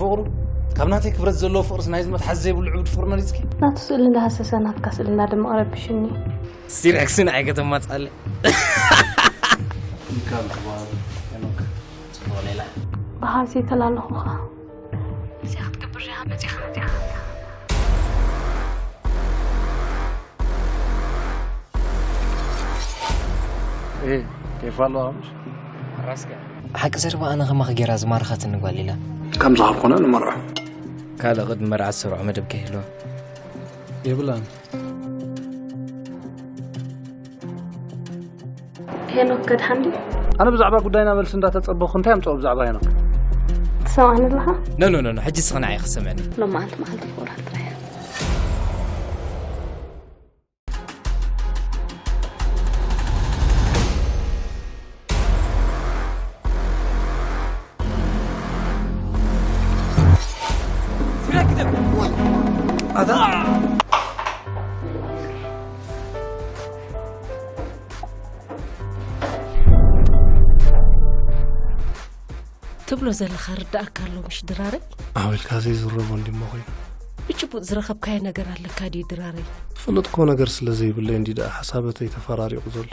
ፍቕሩ ካብ ናተይ ክብረት ዘለዎ ፍቕርስ ናይዚ መትሓዚ ዘይብሉ ዕቡድ ፍቕሪ መሪጽኪ? ናቱ ስእሊ እንዳሃሰሰ ናትካ ስእሊ እንዳደመቐ ረቢሽኒ። ሲሪክስን ኣይገተማጻለ ይካል ዝበሃል ሄኖክ ጽቡቕ ሌላ ብሃብ ዘይተላለኹኻ እዚኣ ክትገብር ዲኻ መፂኻ መፂኻ إيه، كيف الله مش؟ ሓቂ ዘረባ ኣነ ከማኺ ገይራ ዝማርኸትኒ ጓል ኢላ ከም ዝሃብ ኮነ ንመርዖ ካልእ ቅድሚ መርዓ ዝሰርዖ መደብ ከይህልዋ የብላን ሄኖክ ከድሓን ድዩ ኣነ ብዛዕባ ጉዳይና መልሲ እንዳተጸበኹ እንታይ ኣምጽኦ ብዛዕባ ሄኖክ ትሰማዕኒ ኣለኻ ኖ ኖ ኖ ሕጂ ስኽና እየ ክሰምዕኒ ሎማዓንቲ መዓልቲ ፍቑራት ጥራሕ ትብሎ ዘለኻ ርዳእካ ኣሎ ምሽ ድራረይ? ኣቤልካ ዘይዝረቦ እንዲሞ ኮይኑ ብጭቡጥ ዝረኸብካዮ ነገር ኣለካ ድዩ ድራረይ? ዝፈልጥኮ ነገር ስለ ዘይብለይ እንዲ ደኣ ሓሳበተይ ተፈራሪቑ ዘሎ